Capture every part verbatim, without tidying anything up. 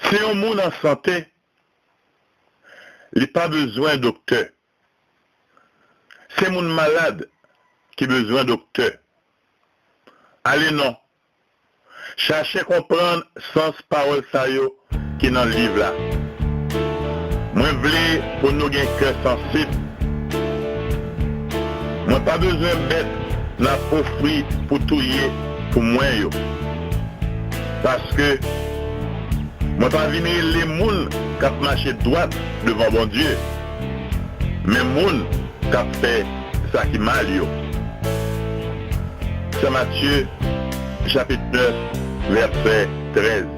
Si yon moun an sante, li pa bezwen doktè. Se moun malad ki bezwen doktè. Ale non. Chache konprann sans pawòl sa yo ki nan liv la. Mwen vle pou nou gen kè sansib. Mwen pa bezwen bèt n ap ofri pou touye pou mwen yo. Paske mwen pa vin rele moun k ap mache dwat devan Bondye, men moun k ap fè sa ki mal yo. Sen Matye, chapit nèf, vèsè trèz.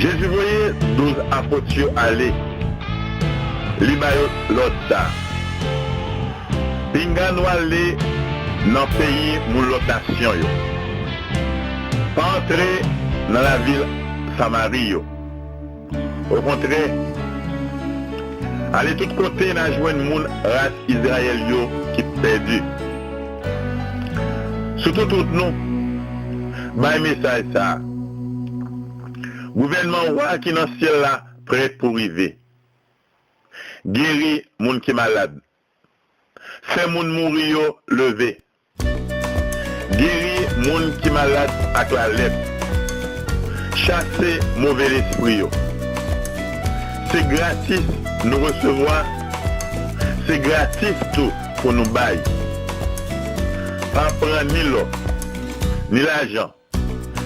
Jezi voye douz apot yo ale. Li ba yo lòd sa a: Pinga nou ale nan peyi moun lòt nasyon yo. Pa antre nan lavil Samari yo. Okontrè, ale tout kote n a jwenn moun ras Izrayèl yo ki pèdi. Sou tout wout nou, bay mesaj sa a: Gouvènman Wa ki nan syèl la prèt pou rive. Geri moun ki malad. Fè moun mouri yo leve. Geri moun ki malad ak lalèp. Chase move lespri yo. Se gratis nou resevwa, se gratis tou pou nou bay. Pa pran ni lò, ni lajan,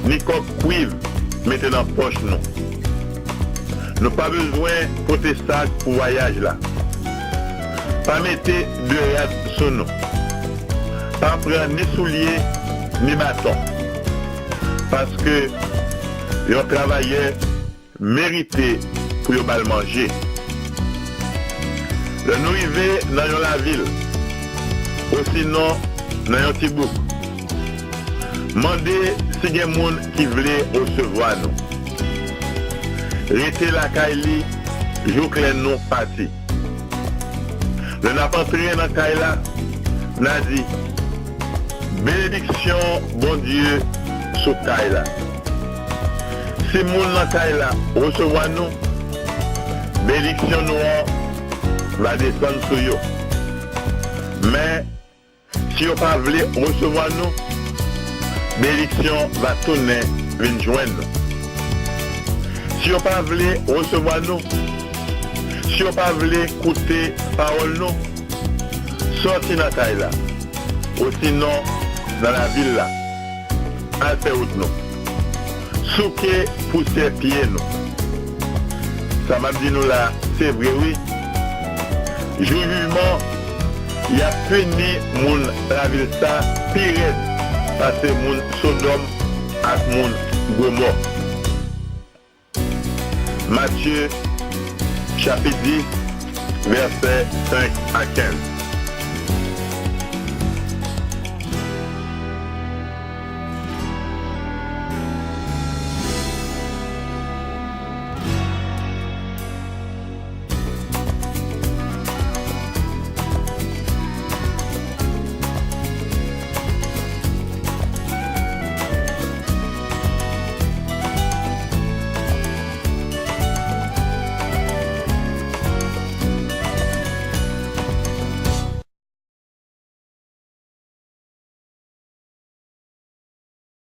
ni kòb kwiv mete nan pòch nou. Nou pa bezwen pote sak pou vwayaj la. Pa mete de rad sou nou. Pa pran ni soulye, ni baton. Paske yon travayè merite pou yo ba l manje. Lè nou rive nan yon lavil, osinon nan yon ti bouk, mande si gen moun ki vle resevwa nou. Rete lakay li jouk lè nou pati. Lè n ap antre nan kay la, n a di: Benediksyon Bondye sou kay la. Si moun nan kay la resevwa nou, benediksyon nou an va desann sou yo. Men, si yo pa vle resevwa nou, benediksyon va tounen vin jwenn nou. Si yo pa vle resevwa nou, si yo pa vle koute pawòl nou, sòti nan kay la, osinon nan lavil la, al fè wout nou. Souke pousyè pye nou. Sa m ap di nou la, se vre wi. Jou jijman, y ap pini moun lavil sa pi rèd pase moun Sodòm ak moun Gomò. Matye, chapit dis, vèsè senk a kenz.